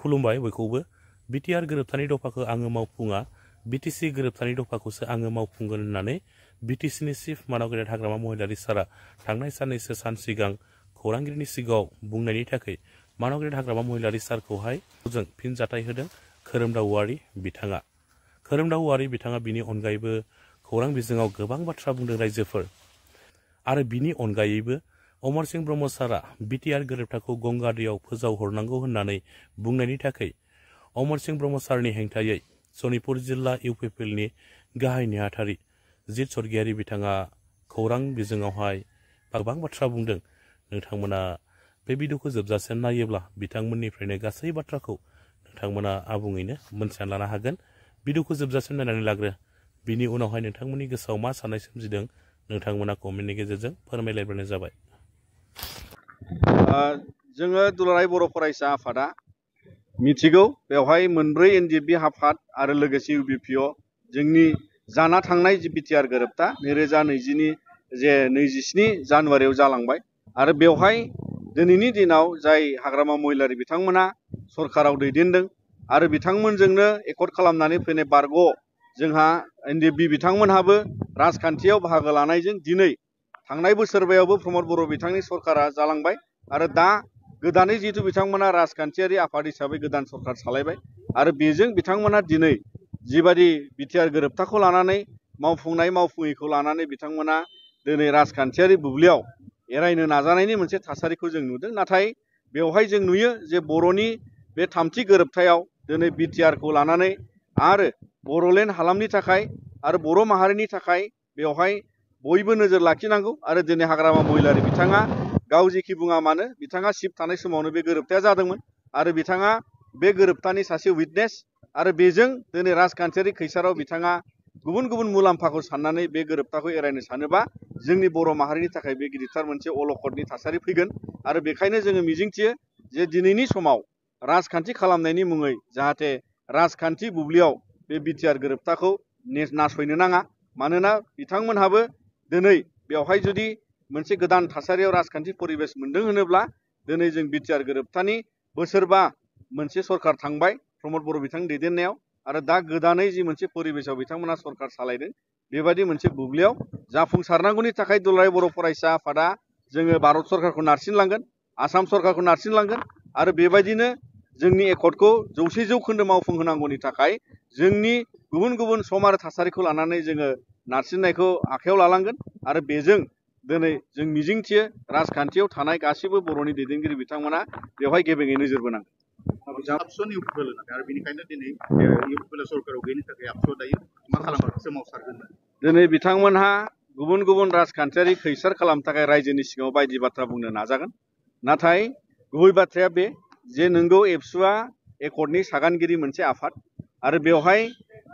खुलुमबाय बयखौबो बिटिआर गोरोबथानि दफाखौ आङो मावफुङा बिटिसि गोरोबथानि दफाखौसो आङो मावफुंगोन होननानै बिटिसिनि चिफ मानाव गेदेर हाग्रामा महिलारि सारा थांनाय साननैसो सान सिगां खौरांगिरिनि सिगाङाव बुंनायनि थाखाय मानाव गेदेर हाग्रामा महिलारि सारखौहाय जों फिनजाथाय होदों खोरोमदाव औवारि बिथाङा। खोरोमदाव औवारि बिथाङा बिनि अनगायैबो खौरां बिजोङाव गोबां बाथ्रा बुंदों रायजोफोर आरो बिनि अनगायैबो अमर सिंह ब्रह्म सारा बिटिआर गोरोबथाखौ गंगा दैयाव फोजावहरनांगौ होननानै बुंनायनि थाखाय अमर सिंह ब्रह्म सारनि हेंथायै सनितपुर जिल्ला इउपिपिएलनि गाहाय नेहाथारि जित सरगियारि बिथाङा खौरां बिजोङावहाय गोबां बाथ्रा बुंदों। नोंथांमोना बे भिडिअखौ जोबजासिम नायोब्ला बिथांमोननिफ्रायनो गासै बाथ्राखौ नोंथांमोना आबुङैनो मोनथिना लानो हागोन। भिडिअखौ जोबजासिम नायनानै लाग्रो, बिनि उनावहाय नोंथांमोननि गोसोआव मा साननाय सोमजिदों नोंथांमोना कमेन्टनि गेजेरजों फोरमायलायबानो जाबाय। जोङो दुलाराय बर' फरायसा आफादा मिथिगौ बेवहाय मोनब्रै एनडिएफबि आफाद आरो लोगोसे इउबिपिअ जोंनि जाना थांनाय जि बिटिआर गोरोबथा 2020नि जे 27 जानुवारियाव जालांबाय आरो बेवहाय दिनैनि दिनाव जाय हाग्रामा महिलारि बिथांमोना सरकाराव दैदेनदों आरो बिथांमोनजोंनो एकर्ड खालामनानै फैनाय बारग' जोंहा एनडिएफबि बिथांमोनहाबो राजखान्थियाव बाहागो लानायजों दिनै थांनाय बोसोरबायावबो प्रमद बर' बिथांनि सरकारा जालांबाय आरो दा गोदानै जिहेतु बिथांमोना राजखान्थियारि आफाद हिसाबै गोदान सरकार सालायबाय आरो बेजों बिथांमोना दिनै जिबादि बिटिआर गोरोबथाखौ लानानै मावफुङैखौ लानानै बिथांमोना दिनै राजखान्थियारि बुब्लियाव एरायनो नाजानायनि मोनसे थासारिखौ जों नुदों। नाथाय बेवहाय जों नुयो जे बर'नि बे थामथि गोरोबथायाव दिनै बिटिआरखौ लानानै आरो बर'लेण्ड हालामनि थाखाय आरो बर' माहारिनि थाखाय बेवहाय बयबो नोजोर लाखिनांगौ आरो दिनै हाग्रामा महिलारि बिथाङा गाव जेखि बुङा मानो बिथाङा सिफ थानाय समावनो बे गोरोबथाया जादोंमोन आरो बिथाङा बे गोरोबथानि सासे उइटनेस आरो बेजों दिनै राजखान्थियारि खैसाराव बिथाङा गुबुन गुबुन मुलाम्फाखौ साननानै बे गोरोबथाखौ एरायनो सानोबा जोंनि बर' माहारिनि थाखाय बे गिदिरथार मोनसे अलखदनि थासारि फैगोन आरो बेखायनो जोङो मिजिंथियो जे दिनैनि समाव राजखान्थि खालामनायनि मुङै जाहाथे राजखान्थि बुब्लियाव बे बिटिआर गोरोबथाखौ नासयनो नाङा। मानोना बिथांमोनहाबो दिनै बेवहाय जुदि मोनसे गोदान थासारियाव राजखान्थि परिबेस मोनदों होनोब्ला दिनै जों बिटिआर गोरोबथानि बोसोरबा मोनसे सरकार थांबाय प्रमद बर' बिथांनि दैदेननायाव आरो दा गोदानै जि मोनसे परिबेसाव बिथांमोना सरकार सालायदों बेबायदि मोनसे बुब्लियाव जाफुंसारनांगौनि थाखाय दुलाराय बर' फरायसा आफादा जोङो भारत सरकारखौ नारसिनलांगोन, आसाम सरकारखौ नारसिनलांगोन आरो बेबायदिनो जोंनि एकर्डखौ 100% मावफुंहोनांगौनि थाखाय जोंनि गुबुन गुबुन सम आरो थासारिखौ लानानै जोङो नारसिननायखौ आखायाव लालांगोन आरो बेजों दिनै जों मिजिंथियो राजखान्थियाव थानाय गासिबो बर'नि दैदेनगिरि बिथांमोना बेवहाय गेबेङै नोजोर बोनांगोन। अपसन इउपिपिएल आरो बेनिखायनो दिनै इउपिपिएल सरकाराव गैयिनि थाखाय अपसन दायो मा खालामगोन सोमावसारगोन। दिनै बिथांमोनहा गुबुन गुबुन राजखान्थियारि खैसार खालामनो थाखाय रायजोनि सिगाङाव बायदि बाथ्रा बुंनो नाजागोन। नाथाय गुबै बाथ्राया बे जे नोंगौ एबसुआ एकर्डनि सागानगिरि मोनसे आफाद आरो बेवहाय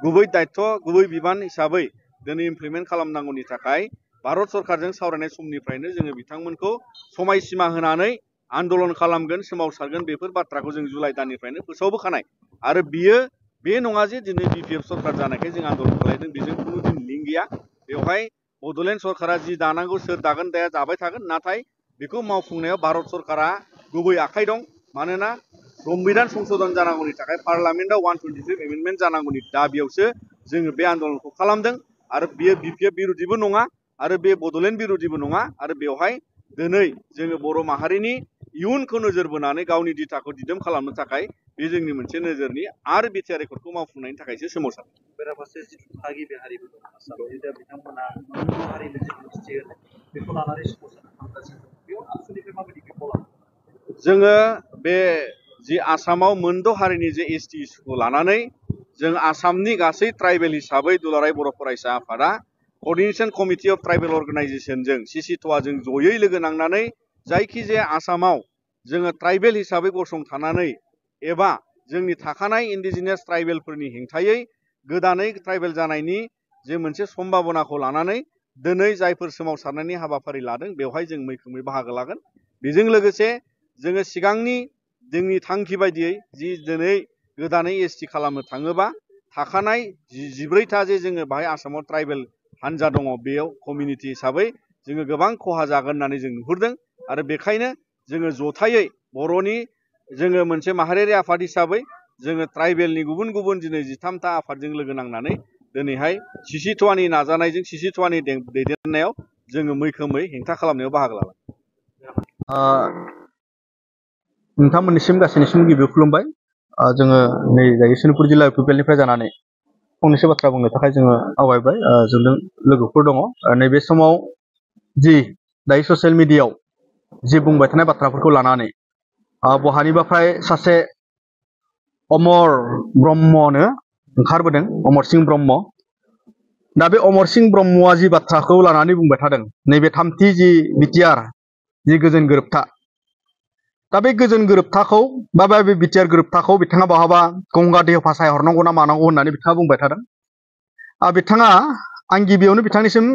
गुबै दायथ' गुबै बिबान हिसाबै दिनै इमप्लिमेन्ट खालामनांगौनि थाखाय भारत सरकारजों सावरायनाय समनिफ्रायनो जोङो बिथांमोनखौ समायसीमा होनानै आन्दलन खालामगोन, सोमावसारगोन बेफोर बाथ्राखौ जों जुलाइ दाननिफ्रायनो फोसावबोखानाय आरो बियो बे नङा जे दिनै बिपिएफ सरकार जानायखाय जों आन्दलन खालामदों, बेजों खुनु दिन लिंक गैया। बेवहाय बड'लेण्ड सरकारा जि दानांगौ सोर दागोन दाया दाबाय थागोन, नाथाय बेखौ मावफुंनायाव भारत सरकारा गुबै आखाइ दं। मानोना संबिधान संशोधन जानांगौनि थाखाय पार्लामेन्टआव 125 एमेन्डमेन्ट जानांगौनि दाबियावसो जोङो बे आन्दलनखौ खालामदों आरो बियो बिपिएफ बिरुदिबो नङा आरो बे बड'लेण्ड बिरुदिबो नङा आरो बेवहाय दिनै जोङो बर' माहारिनि इयुनखौ नोजोर बोनानै गावनि दिथाखौ दिदोम खालामनो थाखाय बे जोंनि मोनसे नोजोरनि आरो बिटिआर एकर्डखौ मावफुंनायनि थाखायसो सोमावसार। बेराफारसे जिथु थागिबि हारिबो दं आसामाव दा बिथांमोना मोनद' हारिनो जिथु खिथि होनाय बेखौ लानानै सोमावसारनो थांगासिनो दं। बेयाव आबसुनिफ्राय माबायदि बिफाव लागोन? जोङो बे जि आसामाव मोनद' हारिनि जे एसटि इस्युखौ लानानै जों आसामनि गासै ट्राइबेल हिसाबै दुलाराय बर' फरायसा आफादा कर्डिनेशन कमिटि अफ ट्राइबेल अर्गानाइजेशनजों सिसिट'आजों जयै लोगो नांनानै जायखिजाया आसामाव जोङो ट्राइबेल हिसाबै गसंथानानै एबा जोंनि थाखानाय इन्डिजिनियास ट्राइबेलफोरनि हेंथायै गोदानै ट्राइबेल जानायनि जे मोनसे सम्भाबनाखौ लानानै दिनै जायफोर सोमावसारनायनि हाबाफारि लादों बेवहाय जों मैखोमै बाहागो लागोन। बेजों लोगोसे जोङो सिगांनि जोंनि थांखि बायदियै जि दिनै गोदानै एसटि खालामनो थाङोबा थाखानाय 14टा जे जोङो बाहाय आसामाव ट्राइबेल हान्जा दङ बेयाव कमिउनिटि हिसाबै जोङो गोबां खहा जागोन होननानै जों नुहुरदों आरो बेखायनो जोङो जथायै बर'नि जोङो मोनसे माहारियारि आफाद हिसाबै जोङो ट्राइबेलनि गुबुन गुबुन दिनै 13टा आफादजों लोगो नांनानै दिनैहाय सिसि थवानि नाजानायजों सिसि थवानि दैदेननायाव जोङो मैखोमै हेंथा खालामनायाव बाहागो लाबाय। नोंथांमोननिसिम गासैनिसिम गिबियाव खुलुमबाय। जोङो नै दायो सनितपुर जिल्ला इउपिपिएलनिफ्राय जानानै फंनैसो बाथ्रा बुंनो थाखाय जोङो आवगायबाय। जोंजों लोगोफोर दङ। नैबे समाव जि दायो ससियेल मिडियायाव जि बुंबाय थानाय बाथ्राफोरखौ लानानै बहानिबाफ्राय सासे अमर ब्रह्मनो ओंखारबोदों, अमर सिंह ब्रह्म। दा बे अमर सिंह ब्रह्मआ जि बाथ्राखौ लानानै बुंबाय थादों, नैबे थामथि जि बिटिआर जि गोजोन गोरोबथा, दा बे गोजोन गोरोबथाखौ बा बे बिटिआर गोरोबथाखौ बिथाङा बहाबा गंगा दैयाव फासायहरनांगौ ना मानांगौ होननानै बिथाङा बुंबाय थादों। बिथाङा, आं गिबियावनो बिथांनिसिम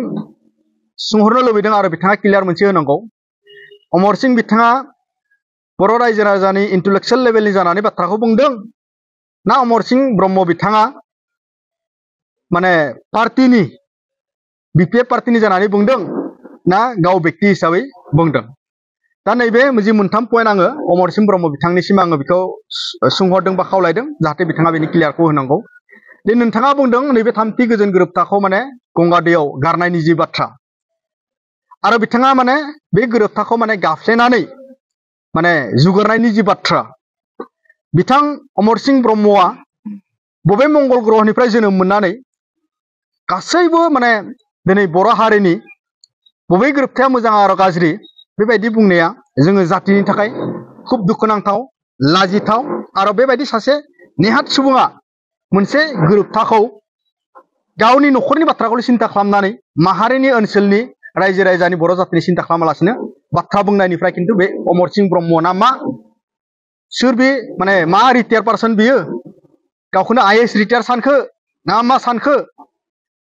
सोंहरनो लुबैदों आरो बिथाङा क्लियार मोनसे होनांगौ। अमर सिंह बिथाङा बर' रायजो राजानि इन्टेलेक्सुयेल लेभेलनि जानानै बाथ्राखौ बुंदों, ना अमर सिंह ब्रह्म बिथाङा माने पार्टीनि बिपिएफ पार्टीनि जानानै बुंदों, ना गाव व्यक्ति हिसाबै बुंदों? दा नैबे जि मोनथाम पइन्ट आङो अमर सिंह ब्रह्म बिथांनिसिम आङो बेखौ सोंहरदों बा खावलायदों, जाहाथे बिथाङा बेनि क्लियारखौ होनांगौ। दे नोंथाङा बुंदों नैबे थामथि गोजोन गोरोबथाखौ माने गंगा दैयाव गारनायनि जि बाथ्रा, आरो बिथाङा माने बे गोरोबथाखौ माने गाफ्लेनानै माने जुगारनायनि जि बाथ्रा, बिथां अमर सिंह ब्रह्मआ बबे मंगल ग्रहनिफ्राय जोनोम मोननानै गासैबो माने दिनै बर' हारिनि बबे गोरोबथाया मोजां आरो गाज्रि बेबायदि बुंनाया जोङो जातिनि थाखाय खुब दुखुनांथाव, लाजिथाव। आरो बेबायदि सासे नेहात सुबुङा मोनसे गोरोबथाखौ गावनि न'खरनि बाथ्राखौल' सिन्था खालामनानै माहारिनि ओनसोलनि रायजो राजानि बर' जातिनि सिन्था खालामालासिनो बाथ्रा बुंनायनिफ्राय खिन्थु बे अमर सिंह ब्रह्मना मा, सोर बे माने मा रिटायार पार्सन बियो, गावखौनो आइएएस रिटायार सानखो ना मा सानखो?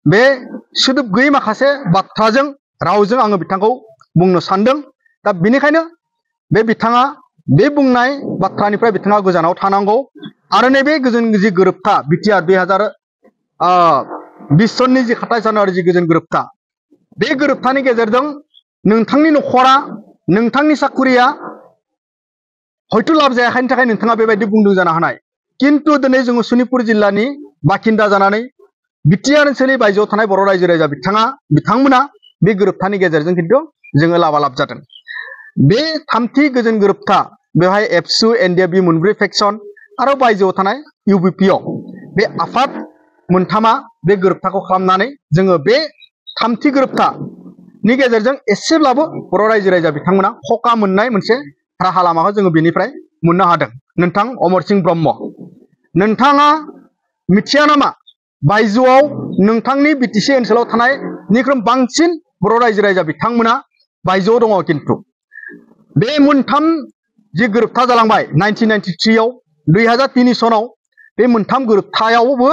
बे सोदोब गैयै माखासे बाथ्राजों रावजों आङो बिथांखौ बुंनो सानदों। दा बेनिखायनो बे बिथाङा बे बुंनाय बाथ्रानिफ्राय बिथाङा गोजानाव थानांगौ। आरो नैबे गोजोन जि गोरोबथा बिटिआर 2020 सननि जि 27 जानुवारि जि गोजोन गोरोबथा, बे गोरोबथानि गेजेरजों नोंथांनि न'खरा, नोंथांनि साखुरिया हयथ' लाब जायाखैनि थाखाय नोंथाङा बेबायदि बुंदों जानो हानाय। किन्तु दिनै जोङो सनितपुर जिल्लानि बाखिन्दा जानानै बिटिआर ओनसोलनि बायजोआव थानाय बर' रायजो राजा बिथांमोना बे गोरोबथानि गेजेरजों खिन्थु जोङो लाबालाब जादों। बे थामथि गोजोन गोरोबथा, बेवहाय एबसु, एनडिएफबि मोनब्रै फेक्सन आरो बायजोआव थानाय इउबिपिअ बे आफाद मोनथामा बे गोरोबथाखौ खालामनानै जोङो बे थामथि गोरोबथानि गेजेरजों एसेब्लाबो बर' रायजो राजा बिथांमोना खका मोननाय मोनसे राहा लामाखौ जोङो बेनिफ्राय मोननो हादों। नोंथां अमर सिंह ब्रह्म, नोंथाङा मिथिया नामा बायजोआव नोंथांनि बिटिसि ओनसोलाव थानायनिख्रुइ बांसिन बर' रायजो राजा बिथांमोना बायजोआव दङ? किन्तु बे मोनथाम जि गोरोबथा जालांबाय 1993 आव, 2003 सनाव बे मोनथाम गोरोबथायावबो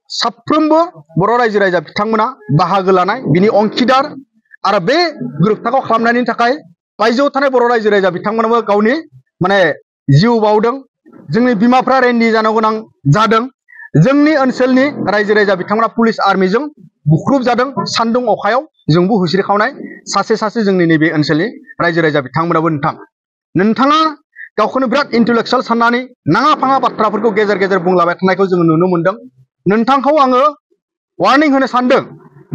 साफ्रोमबो बर' रायजो राजा बिथांमोना बाहागो लानाय, बिनि अंखिदार। आरो बे गोरोबथाखौ खालामनायनि थाखाय बायजोआव थानाय बर' रायजो राजा बिथांमोनाबो गावनि माने जिउ बाउदों। जोंनि बिमाफ्रा रेन्डि जानो गोनां जादों। जोंनि ओनसोलनि रायजो राजा बिथांमोना पुलिस आर्मिजों बुख्रुब जादों। सान्दुं अखायाव जोंबो हुस्रिखावनाय सासे सासे जोंनि नैबे ओनसोलनि रायजो राजा बिथांमोनाबो। नोंथाङा गावखौनो बिराद इन्टेलेक्सुयेल साननानै नाङा फाङा बाथ्राफोरखौ गेजेर गेजेर बुंलाबाय थानायखौ जोङो नुनो मोनदों। नोंथांखौ आङो वार्निं होनो सानदों।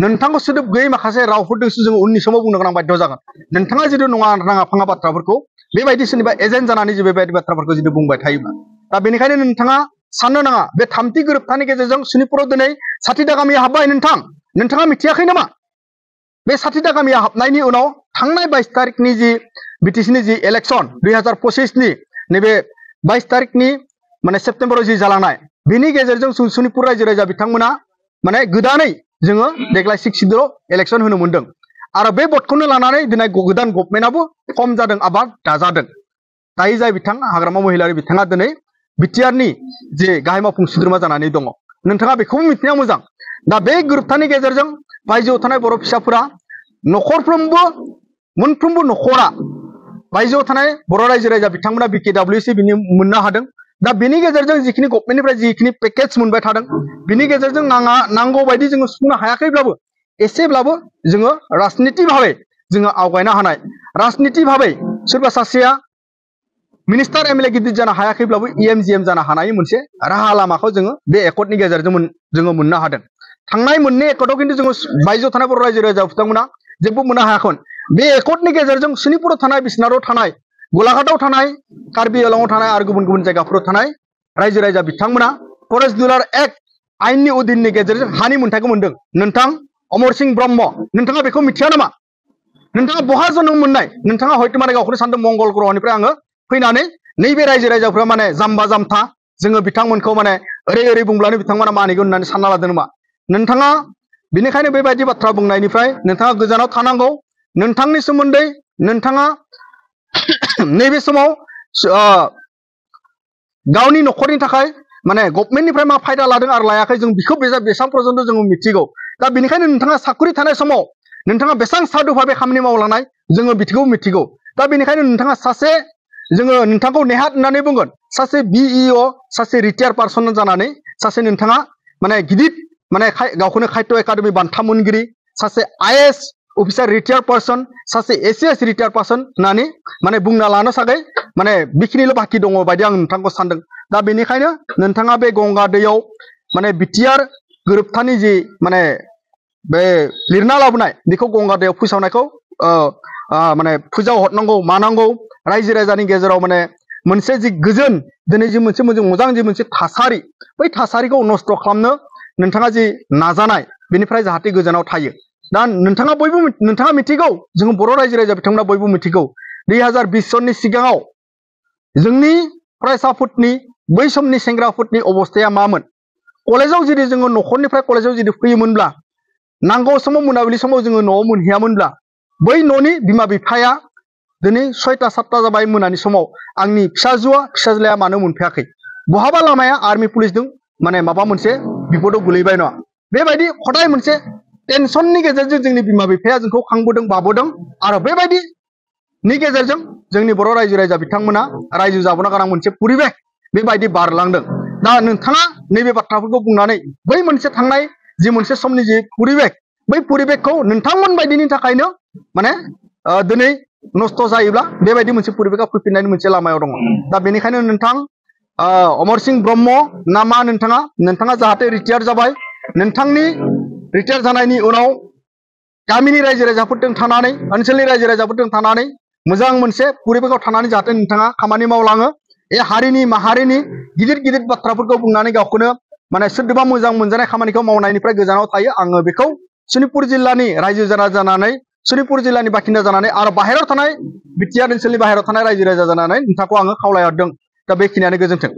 नोंथांखौ सोदोब गैयै माखासे रावफोरजोंसो जोङो उननि समाव बुंनो गोनां बाध्य जागोन। नोंथाङा जुदि नाङा फाङा बाथ्राफोरखौ बेबायदि सोरनिबा एजेन्ट जानानै जे बेबायदि बाथ्राफोरखौ जुदि बुंबाय थायोब्ला, दा बेनिखायनो नोंथाङा साननो नाङा बे थामथि गोरोबथानि गेजेरजों सनितपुराव दिनै 60टा गामिया हाबबाय। नोंथाङा मिथियाखै नामा? बे 60टा गामिया हाबनायनि उनाव थांनाय 22 तारिखनि जि बिटिसिनि जि इलेक्सन 2025नि नैबे 22 तारिखनि माने सेप्तेम्बराव जि जालांनाय, बेनि गेजेरजों सनितपुर रायजो राजा बिथांमोना माने गोदानै जोङो देग्लाय 6 सिटआव इलेक्सन होनो मोनदों। आरो बे भटखौनो लानानै दिनै गोदान गभर्नमेन्टआबो फर्म जादों, आबाद दाजादों। दायो जाय बिथां हाग्रामा महिलारि बिथाङा दिनै बिटिआरनि जे गाहाय मावफुं सोद्रोमा जानानै दङ। नोंथाङा बेखौबो मिथिनाया मोजां। दा बे गोरोबथानि गेजेरजों बायजोआव थानाय बर' फिसाफोरा न'खरफ्रोमबो मोनफ्रोमबो न'खरा बायजोआव थानाय बर' रायजो राजा बिथांमोना BKWC बिनि मोननो हादों। दा बेनि गेजेरजों जिखिनि गभर्नमेन्टनिफ्राय जिखिनि पेकेज मोनबाय थादों, बिनि गेजेरजों नांगौ बायदि जोङो सुफुंनो हायाखैब्लाबो एसेब्लाबो जोङो राजनिति भाबै जोङो आवगायनो हानाय। राजनिति भाबै सोरबा सासेया मिनिस्टार एमएलए गिदिर जानो हायाखैब्लाबो EMGM जानो हानायनि मोनसे राहा लामाखौ जोङो बे एकर्डनि गेजेरजों जोङो मोननो हादों थांनाय मोननै एकर्डआव खिन्थु जोङो बायजोआव थानाय बर' रायजो राजा बिथांमोना जेबो मोननो हायाखै बे एकर्डनि गेजेरजों सनितपुराव थानाय बिसनाथआव थानाय गलाघाटआव थानाय कार्बि आंलंआव थानाय आरो गुबुन गुबुन जायगाफोराव थानाय रायजो राजा बिथांमोना फरेस्ट डिलार एक्ट आयेननि अधीननि गेजेरजों हानि मोनथायखौ मोनदों नोंथां अमर सिंह ब्रह्म नोंथाङा बेखौ मिथिया नामा नोंथाङा बहा जोनोम मोननाय नोंथाङा हयथ' माने गावखौनो सानदों मंगल ग्रहनिफ्राय आङो फैनानै नैबे रायजो राजाफ्रा माने जाम्बा जाम्था जोङो बिथांमोनखौ माने ओरै बुंब्लानो बिथांमोना मानिगोन होननानै सानना लादों नामा नोंथाङा बेनिखायनो बेबायदि बाथ्रा बुंनायनिफ्राय नोंथाङा गोजानाव थानांगौ नोंथांनि सोमोन्दै नोंथाङा नैबे समाव गावनि न'खरनि थाखाय माने गभर्नमेन्टनिफ्राय मा फायदा लादों आरो लायाखै जों बेखौ बेसां पर्यन्त जोङो मिथिगौ दा बेनिखायनो नोंथाङा साकरि थानाय समाव नोंथाङा बेसां साधुभाबे खामानि मावलांनाय जोङो बिखौ मिथिगौ दा बेनिखायनो नोंथाङा सासे जोङो नोंथांखौ नेहात होननानै बुंगोन सासे BEO सासे रिटायार पार्सन जानानै सासे नोंथाङा माने गिदिर माने गावखौनो खायथ' एकाडेमि बान्था मोनगिरि सासे IAS अफिसार रिटायार पार्सन सासे ACS रिटायार पार्सन होननानै माने बुंना लानो थाखाय माने बेखिनिल' बाखि दङ बायदि आं नोंथांखौ सानदों दा बेनिखायनो नोंथाङा बे गंगा दैयाव माने बिटिआर गोरोबथानि जि माने बे लिरना लाबोनाय बेखौ गंगा दैयाव फोसावनायखौ माने फुजा हरनांगौ मानांगौ रायजो राजानि गेजेराव माने मोनसे जि गोजोन दिनै जि मोनसे मोजां जि मोनसे थासारि बै थासारिखौ नस्थ' खालामनो नोंथाङा जि नाजानाय बेनिफ्राय जाहाथे गोजानाव थायो दा नोंथाङा मिथिगौ जों बर' रायजो राजा बिथांमोना बयबो मिथिगौ 2020 सननि सिगाङाव जोंनि फरायसाफोरनि बै समनि सेंग्राफोरनि अबस्थाया मामोन कलेजाव जुदि जोङो न'खरनिफ्राय कलेजाव जुदि फैयोमोनब्ला नांगौ समाव मोनाबिलि समाव जोङो न'आव मोनहैयामोनब्ला बै न'नि बिमा बिफाया दिनै 6टा 7टा जाबाय मोनानि समाव आंनि फिसाज्लाया मानो मोनफैयाखै बहाबा लामाया आर्मि पुलिसजों माने माबा मोनसे बिपदाव गोलैबाय नङा बेबायदि खदाय मोनसे टेनसननि गेजेरजों जोंनि बिमा बिफाया जोंखौ खांबोदों बाबोदों आरो बेबायदिनि गेजेरजों जोंनि बर' रायजो राजा बिथांमोना रायजो जाबोनो गोनां मोनसे परिबेस बेबायदि बारलांदों दा नोंथाङा नैबे बाथ्राफोरखौ बुंनानै बै मोनसे थांनाय जि मोनसे समनि जि परिबेस बै परिबेसखौ नोंथांमोन बायदिनि थाखायनो माने दिनै नस्थ' जायोब्ला बेबायदि मोनसे परिबेसआ फैफिननायनि मोनसे लामायाव दङ दा बेनिखायनो नोंथां अमर सिंह ब्रह्म नामा नोंथाङा जाहाथे रिटायार जाबाय नोंथांनि रिटायार जानायनि उनाव गामिनि रायजो राजाफोरजों थानानै ओनसोलनि रायजो राजाफोरजों थानानै मोजां मोनसे परिबेसआव थानानै जाहाथे नोंथाङा खामानि मावलाङो हारिनि माहारिनि गिदिर गिदिर बाथ्राफोरखौ बुंनानै गावखौनो माने सोरदोबा मोजां मोनजानाय खामानिखौ मावनायनिफ्राय गोजानाव थायो आङो बेखौ सनितपुर जिल्लानि रायजो जानानै सनितपुर जिल्लानि बाखिन्दा जानानै आरो बाहेरायाव थानाय बिटिआर ओनसोलनि बाहेरायाव थानाय रायजो राजा जानानै नोंथांखौ आङो खावलायहरदों दा बेखिनियानो गोजोन्थों।